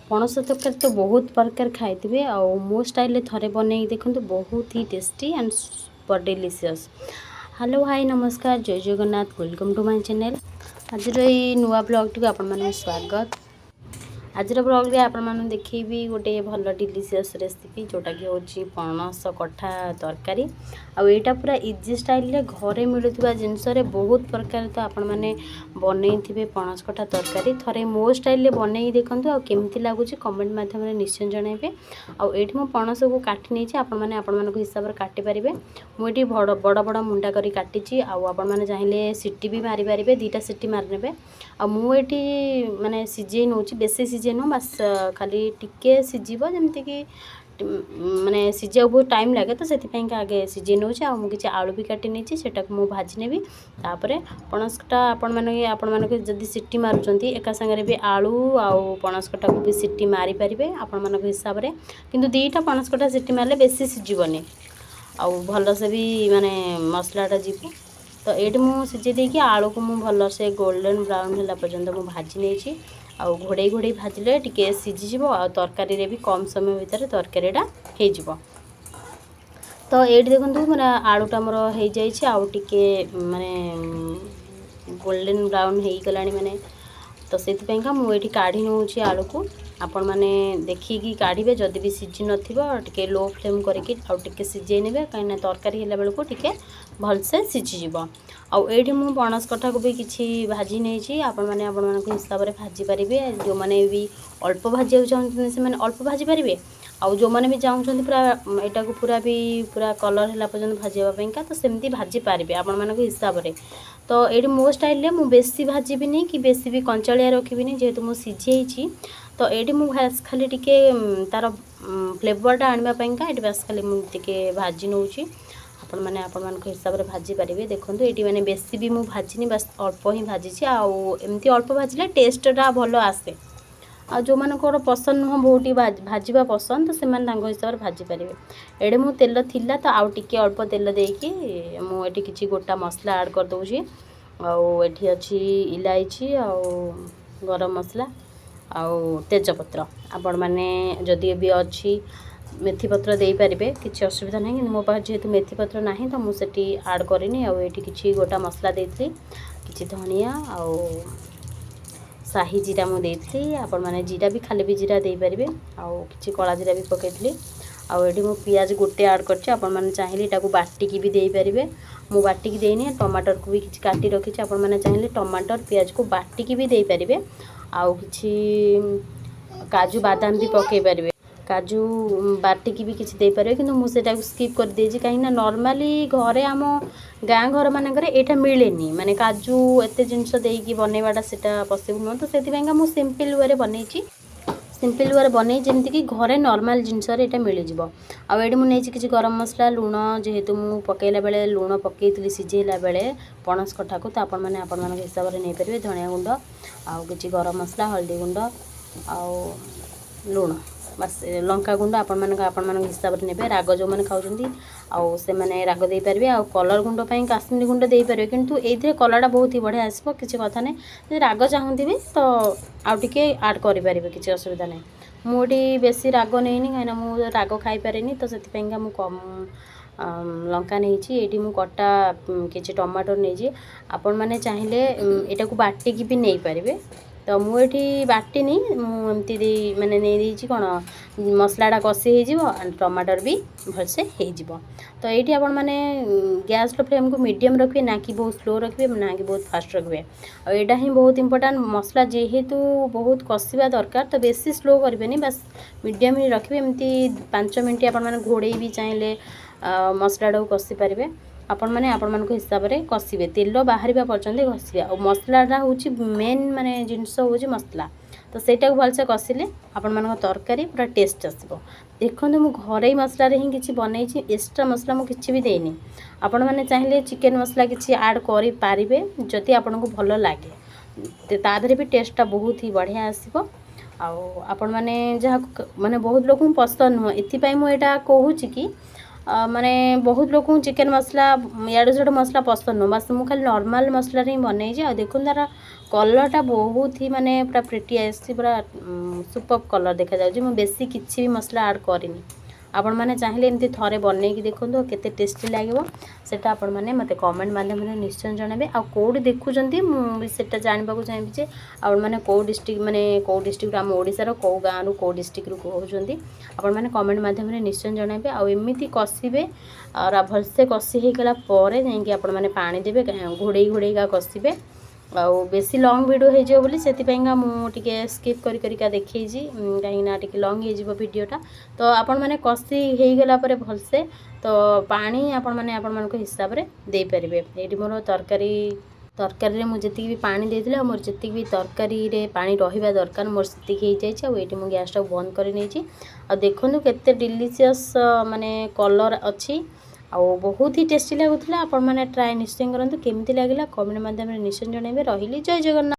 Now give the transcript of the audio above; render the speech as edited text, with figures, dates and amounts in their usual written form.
ପଣସ ତରକାରୀ ତ ବହୁତ ପ୍ରକାର ଖାଇଥିବେ, ଆଉ ମୋ ଷ୍ଟାଇଲରେ ଥରେ ବନେଇକି ଦେଖନ୍ତୁ, ବହୁତ ହି tasty and super delicious. Hello, hi, ନମସ୍କାର, ଜୟ Jagannath. Welcome to my channel. ଆଜିର ଏଇ ନୂଆ ବ୍ଲଗ୍ଟିକୁ ଆପଣମାନଙ୍କୁ ସ୍ୱାଗତ। ଆଜିର ବ୍ଲଗ୍ରେ ଆପଣମାନଙ୍କୁ ଦେଖେଇବି ଗୋଟେ ଭଲ ଡେଲିସିୟସ୍ ରେସିପି, ଯେଉଁଟାକି ହେଉଛି ପଣସ କଠା ତରକାରୀ। ଆଉ ଏଇଟା ପୁରା ଇଜି ଷ୍ଟାଇଲରେ, ଘରେ ମିଳୁଥିବା ଜିନିଷରେ। ବହୁତ ପ୍ରକାର ତ ଆପଣମାନେ ବନେଇଥିବେ ପଣସ କଠା ତରକାରୀ, ଥରେ ମୋ ଷ୍ଟାଇଲରେ ବନେଇକି ଦେଖନ୍ତୁ ଆଉ କେମିତି ଲାଗୁଛି କମେଣ୍ଟ ମାଧ୍ୟମରେ ନିଶ୍ଚୟ ଜଣାଇବେ। ଆଉ ଏଇଠି ମୁଁ ପଣସକୁ କାଟି ନେଇଛି। ଆପଣମାନେ ଆପଣମାନଙ୍କ ହିସାବରେ କାଟିପାରିବେ। ମୁଁ ଏଠି ବଡ଼ ବଡ଼ ବଡ଼ ମୁଣ୍ଡା କରି କାଟିଛି। ଆଉ ଆପଣମାନେ ଚାହିଁଲେ ସିଟି ବି ମାରିପାରିବେ, 2ଟା ସିଟି ମାରିନେବେ। ଆଉ ମୁଁ ଏଠି ମାନେ ସିଝେଇ ନେଉଛି, ବେଶୀ ସିଝେଇ ନୁହଁ, ବାସ୍ ଖାଲି ଟିକେ ସିଝିବ। ଯେମିତିକି ମାନେ ସିଝିବାକୁ ବହୁତ ଟାଇମ୍ ଲାଗେ, ତ ସେଥିପାଇଁକା ଆଗେ ସିଝେଇ ନେଉଛି। ଆଉ ମୁଁ କିଛି ଆଳୁ ବି କାଟି ନେଇଛି, ସେଟାକୁ ମୁଁ ଭାଜି ନେବି। ତାପରେ ପଣସଟା ଆପଣମାନେ ଆପଣମାନଙ୍କୁ ଯଦି ସିଟି ମାରୁଛନ୍ତି, ଏକା ସାଙ୍ଗରେ ବି ଆଳୁ ଆଉ ପଣସ କଠାକୁ ବି ସିଟି ମାରିପାରିବେ ଆପଣମାନଙ୍କ ହିସାବରେ। କିନ୍ତୁ 2ଟା ପଣସ କଠା ସିଟି ମାରିଲେ ବେଶୀ ସିଝିବନି ଆଉ ଭଲସେ ବି ମାନେ ମସଲାଟା ଯିବ। ତ ଏଇଠି ମୁଁ ସିଝେଇ ଦେଇକି ଆଳୁକୁ ମୁଁ ଭଲସେ ଗୋଲ୍ଡେନ୍ ବ୍ରାଉନ୍ ହେଲା ପର୍ଯ୍ୟନ୍ତ ମୁଁ ଭାଜି ନେଇଛି। ଆଉ ଘୋଡ଼େଇ ଘୋଡ଼େଇ ଭାଜିଲେ ଟିକେ ସିଝିଯିବ ଆଉ ତରକାରୀରେ ବି କମ୍ ସମୟ ଭିତରେ ତରକାରୀଟା ହେଇଯିବ। ତ ଏଇଠି ଦେଖନ୍ତୁ, ମାନେ ଆଳୁଟା ମୋର ହେଇଯାଇଛି ଆଉ ଟିକେ ମାନେ ଗୋଲ୍ଡେନ୍ ବ୍ରାଉନ୍ ହେଇଗଲାଣି। ମାନେ ତ ସେଥିପାଇଁକା ମୁଁ ଏଇଠି କାଢ଼ି ନେଉଛି ଆଳୁକୁ। ଆପଣମାନେ ଦେଖିକି କାଢ଼ିବେ, ଯଦି ବି ସିଝି ନଥିବ ଟିକେ ଲୋ ଫ୍ଲେମ୍ କରିକି ଆଉ ଟିକେ ସିଝେଇ ନେବେ, କାହିଁକିନା ତରକାରୀ ହେଲା ବେଳକୁ ଟିକେ ଭଲସେ ସିଝିଯିବ। ଆଉ ଏଇଠି ମୁଁ ପଣସ କଠାକୁ ବି କିଛି ଭାଜି ନେଇଛି। ଆପଣମାନେ ଆପଣମାନଙ୍କ ହିସାବରେ ଭାଜି ପାରିବେ। ଯେଉଁମାନେ ବି ଅଳ୍ପ ଭାଜିବାକୁ ଚାହୁଁଛନ୍ତି, ସେମାନେ ଅଳ୍ପ ଭାଜି ପାରିବେ। ଆଉ ଯେଉଁମାନେ ବି ଚାହୁଁଛନ୍ତି ପୁରା ଏଇଟାକୁ ପୁରା ବି ପୁରା କଲର୍ ହେଲା ପର୍ଯ୍ୟନ୍ତ ଭାଜିବା ପାଇଁକା, ତ ସେମିତି ଭାଜି ପାରିବେ ଆପଣମାନଙ୍କ ହିସାବରେ। ତ ଏଇଠି ମୋ ଷ୍ଟାଇଲରେ ମୁଁ ବେଶୀ ଭାଜିବିନି କି ବେଶୀ ବି କଞ୍ଚାଳିଆ ରଖିବିନି, ଯେହେତୁ ମୁଁ ସିଝେଇଛି। ତ ଏଇଠି ମୁଁ ବାସ୍ ଖାଲି ଟିକେ ତା'ର ଫ୍ଲେଭରଟା ଆଣିବା ପାଇଁକା ଏଇଠି ବାସ୍ ଖାଲି ମୁଁ ଟିକେ ଭାଜି ନେଉଛି। ଆପଣମାନେ ଆପଣମାନଙ୍କ ହିସାବରେ ଭାଜି ପାରିବେ। ଦେଖନ୍ତୁ, ଏଇଠି ମାନେ ବେଶୀ ବି ମୁଁ ଭାଜିନି, ବାସ୍ ଅଳ୍ପ ହିଁ ଭାଜିଛି। ଆଉ ଏମିତି ଅଳ୍ପ ଭାଜିଲେ ଟେଷ୍ଟଟା ଭଲ ଆସେ। ଆଉ ଯେଉଁମାନଙ୍କର ପସନ୍ଦ ନୁହଁ, ବହୁତ ଟିକେ ଭାଜିବା ପସନ୍ଦ, ତ ସେମାନେ ତାଙ୍କ ହିସାବରେ ଭାଜି ପାରିବେ। ଏଇଠି ମୁଁ ତେଲ ଥିଲା ତ ଆଉ ଟିକେ ଅଳ୍ପ ତେଲ ଦେଇକି ମୁଁ ଏଠି କିଛି ଗୋଟା ମସଲା ଆଡ଼୍ କରିଦେଉଛି। ଆଉ ଏଠି ଅଛି ଇଲାଇଚି ଆଉ ଗରମ ମସଲା ଆଉ ତେଜପତ୍ର। ଆପଣମାନେ ଯଦି ବି ଅଛି ମେଥି ପତ୍ର ଦେଇପାରିବେ, କିଛି ଅସୁବିଧା ନାହିଁ। କିନ୍ତୁ ମୋ ପାଖରେ ଯେହେତୁ ମେଥି ପତ୍ର ନାହିଁ, ତ ମୁଁ ସେଠି ଆଡ଼୍ କରିନି। ଆଉ ଏଇଠି କିଛି ଗୋଟା ମସଲା ଦେଇଥିଲି, କିଛି ଧନିଆ ଆଉ ସାହି ଜିରା ମୁଁ ଦେଇଥିଲି। ଆପଣମାନେ ଜିରା ବି, ଖାଲି ବି ଜିରା ଦେଇପାରିବେ। ଆଉ କିଛି କଳା ଜିରା ବି ପକାଇଥିଲି। ଆଉ ଏଠି ମୁଁ ପିଆଜ ଗୋଟେ ଆଡ଼୍ କରିଛି। ଆପଣମାନେ ଚାହିଁଲେ ଏଟାକୁ ବାଟିକି ବି ଦେଇପାରିବେ। ମୁଁ ବାଟିକି ଦେଇନି। ଟମାଟରକୁ ବି କିଛି କାଟି ରଖିଛି। ଆପଣମାନେ ଚାହିଁଲେ ଟମାଟର ପିଆଜକୁ ବାଟିକି ବି ଦେଇପାରିବେ। ଆଉ କିଛି କାଜୁ ବାଦାମ ବି ପକାଇ ପାରିବେ, କାଜୁ ବାଟିକି ବି କିଛି ଦେଇପାରିବେ। କିନ୍ତୁ ମୁଁ ସେଇଟାକୁ ସ୍କିପ୍ କରିଦେଇଛି, କାହିଁକିନା ନର୍ମାଲି ଘରେ ଆମ ଗାଁ ଘରମାନଙ୍କରେ ଏଇଟା ମିଳେନି। ମାନେ କାଜୁ ଏତେ ଜିନିଷ ଦେଇକି ବନେଇବାଟା ସେଇଟା ପସିବଲ୍ ନୁହଁ। ତ ସେଥିପାଇଁକା ମୁଁ ସିମ୍ପଲ୍ ୱେରେ ବନେଇଛି। ସିମ୍ପଲ୍ ୱେରେ ବନେଇ ଯେମିତିକି ଘରେ ନର୍ମାଲ୍ ଜିନିଷରେ ଏଇଟା ମିଳିଯିବ। ଆଉ ଏଇଠି ମୁଁ ନେଇଛି କିଛି ଗରମ ମସଲା, ଲୁଣ। ଯେହେତୁ ମୁଁ ପକାଇଲା ବେଳେ ଲୁଣ ପକାଇଥିଲି ସିଝେଇଲା ବେଳେ ପଣସ କଠାକୁ, ତ ଆପଣମାନେ ଆପଣମାନଙ୍କ ହିସାବରେ ନେଇପାରିବେ। ଧନିଆ ଗୁଣ୍ଡ ଆଉ କିଛି ଗରମ ମସଲା, ହଳଦୀ ଗୁଣ୍ଡ ଆଉ ଲୁଣ, ବାସ୍। ଲଙ୍କା ଗୁଣ୍ଡ ଆପଣମାନଙ୍କ ଆପଣମାନଙ୍କ ହିସାବରେ ନେବେ। ରାଗ ଯେଉଁମାନେ ଖାଉଛନ୍ତି ଆଉ ସେମାନେ ରାଗ ଦେଇପାରିବେ। ଆଉ କଲର୍ ଗୁଣ୍ଡ ପାଇଁ କାଶ୍ମୀରୀ ଗୁଣ୍ଡ ଦେଇପାରିବେ। କିନ୍ତୁ ଏଇଥିରେ କଲର୍ଟା ବହୁତ ହି ବଢ଼ିଆ ଆସିବ, କିଛି କଥା ନାହିଁ। ଯଦି ରାଗ ଚାହୁଁଥିବେ ତ ଆଉ ଟିକେ ଆଡ଼୍ କରିପାରିବେ, କିଛି ଅସୁବିଧା ନାହିଁ। ମୁଁ ଏଠି ବେଶୀ ରାଗ ନେଇନି, କାହିଁକିନା ମୁଁ ରାଗ ଖାଇପାରେନି। ତ ସେଥିପାଇଁକା ମୁଁ କମ୍ ଲଙ୍କା ନେଇଛି। ଏଇଠି ମୁଁ କଟା କିଛି ଟମାଟର ନେଇଛି। ଆପଣମାନେ ଚାହିଁଲେ ଏଇଟାକୁ ବାଟିକି ବି ନେଇପାରିବେ। ତ ମୁଁ ଏଠି ବାଟିନି, ମୁଁ ଏମିତି ଦେଇ ମାନେ ନେଇ ଦେଇଛି। କ'ଣ ମସଲାଟା କଷି ହେଇଯିବ, ଟମାଟର ବି ଭଲସେ ହେଇଯିବ। ତ ଏଇଠି ଆପଣମାନେ ଗ୍ୟାସ୍ର ଫ୍ଲେମ୍କୁ ମିଡ଼ିୟମ୍ ରଖିବେ, ନା କି ବହୁତ ସ୍ଲୋ ରଖିବେ, ନା କି ବହୁତ ଫାଷ୍ଟ ରଖିବେ। ଆଉ ଏଇଟା ହିଁ ବହୁତ ଇମ୍ପୋର୍ଟାଣ୍ଟ। ମସଲା ଯେହେତୁ ବହୁତ କଷିବା ଦରକାର, ତ ବେଶୀ ସ୍ଲୋ କରିବେନି, ବାସ୍ ମିଡ଼ିୟମ୍ ହିଁ ରଖିବେ। ଏମିତି 5 ମିନିଟ୍ ଆପଣମାନେ ଘୋଡ଼େଇ ବି ଚାହିଁଲେ ମସଲାଟାକୁ କଷି ପାରିବେ। ଆପଣମାନେ ଆପଣମାନଙ୍କ ହିସାବରେ କଷିବେ, ତେଲ ବାହାରିବା ପର୍ଯ୍ୟନ୍ତ କଷିବେ। ଆଉ ମସଲାଟା ହେଉଛି ମେନ୍, ମାନେ ଜିନିଷ ହେଉଛି ମସଲା। ତ ସେଇଟାକୁ ଭଲସେ କଷିଲେ ଆପଣମାନଙ୍କ ତରକାରୀ ପୁରା ଟେଷ୍ଟ ଆସିବ। ଦେଖନ୍ତୁ, ମୁଁ ଘରୋଇ ମସଲାରେ ହିଁ କିଛି ବନେଇଛି, ଏକ୍ସଟ୍ରା ମସଲା ମୁଁ କିଛି ବି ଦେଇନି। ଆପଣମାନେ ଚାହିଁଲେ ଚିକେନ୍ ମସଲା କିଛି ଆଡ଼୍ କରିପାରିବେ, ଯଦି ଆପଣଙ୍କୁ ଭଲ ଲାଗେ। ତା ଦେହରେ ବି ଟେଷ୍ଟଟା ବହୁତ ହି ବଢ଼ିଆ ଆସିବ। ଆଉ ଆପଣମାନେ ଯାହାକୁ ମାନେ ବହୁତ ଲୋକଙ୍କୁ ପସନ୍ଦ ନୁହଁ, ଏଥିପାଇଁ ମୁଁ ଏଇଟା କହୁଛି କି ମାନେ ବହୁତ ଲୋକଙ୍କୁ ଚିକେନ୍ ମସଲା, ଇଆଡ଼ୁ ସିଆଡ଼ୁ ମସଲା ପସନ୍ଦ ନୁହଁ। ବାସ୍, ମୁଁ ଖାଲି ନର୍ମାଲ୍ ମସଲାରେ ହିଁ ବନେଇଛି। ଆଉ ଦେଖନ୍ତୁ, ତା'ର କଲର୍ଟା ବହୁତ ହି ମାନେ ପୁରା ପ୍ରିଟି ଆସିଛି, ପୁରା ସୁପର୍ କଲର୍ ଦେଖାଯାଉଛି। ମୁଁ ବେଶୀ କିଛି ବି ମସଲା ଆଡ଼୍ କରିନି। ଆପଣମାନେ ଚାହିଁଲେ ଏମିତି ଥରେ ବନେଇକି ଦେଖନ୍ତୁ ଆଉ କେତେ ଟେଷ୍ଟି ଲାଗିବ, ସେଇଟା ଆପଣମାନେ ମୋତେ କମେଣ୍ଟ ମାଧ୍ୟମରେ ନିଶ୍ଚୟ ଜଣାଇବେ। ଆଉ କେଉଁଠି ଦେଖୁଛନ୍ତି, ମୁଁ ବି ସେଇଟା ଜାଣିବାକୁ ଚାହିଁବି ଯେ ଆପଣମାନେ କେଉଁ ଡିଷ୍ଟ୍ରିକ୍ଟ, ମାନେ କେଉଁ ଡିଷ୍ଟ୍ରିକ୍ଟରୁ, ଆମ ଓଡ଼ିଶାର କେଉଁ ଗାଁରୁ, କେଉଁ ଡିଷ୍ଟ୍ରିକ୍ଟରୁ କହୁଛନ୍ତି, ଆପଣମାନେ କମେଣ୍ଟ ମାଧ୍ୟମରେ ନିଶ୍ଚୟ ଜଣାଇବେ। ଆଉ ଏମିତି କଷିବେ, ଆଉ ଭଲସେ କଷି ହେଇଗଲା ପରେ ଯାଇକି ଆପଣମାନେ ପାଣି ଦେବେ। ଘୋଡ଼େଇ ଘୋଡ଼େଇକା କଷିବେ। ଆଉ ବେଶୀ ଲଙ୍ଗ୍ ଭିଡ଼ିଓ ହେଇଯିବ ବୋଲି ସେଥିପାଇଁକା ମୁଁ ଟିକେ ସ୍କିପ୍ କରି କରିକା ଦେଖେଇଛି, କାହିଁକିନା ଟିକେ ଲଙ୍ଗ୍ ହେଇଯିବ ଭିଡ଼ିଓଟା। ତ ଆପଣମାନେ କଷି ହେଇଗଲା ପରେ ଭଲସେ ତ ପାଣି ଆପଣମାନେ ଆପଣମାନଙ୍କ ହିସାବରେ ଦେଇପାରିବେ। ଏଇଠି ମୋର ତରକାରୀରେ ମୁଁ ଯେତିକି ବି ପାଣି ଦେଇଥିଲି ଆଉ ମୋର ଯେତିକି ବି ତରକାରୀରେ ପାଣି ରହିବା ଦରକାର, ମୋର ସେତିକି ହେଇଯାଇଛି। ଆଉ ଏଇଠି ମୁଁ ଗ୍ୟାସ୍ଟାକୁ ବନ୍ଦ କରି ନେଇଛି। ଆଉ ଦେଖନ୍ତୁ କେତେ ଡିଲିସିୟସ୍ ମାନେ କଲର୍ ଅଛି ଆଉ ବହୁତ ହି ଟେଷ୍ଟି ଲାଗୁଥିଲା। ଆପଣମାନେ ଟ୍ରାଏ ନିଶ୍ଚୟ କରନ୍ତୁ। କେମିତି ଲାଗିଲା, କମେଣ୍ଟ ମାଧ୍ୟମରେ ନିଶ୍ଚୟ ଜଣାଇବେ। ରହିଲି, ଜୟ ଜଗନ୍ନାଥ।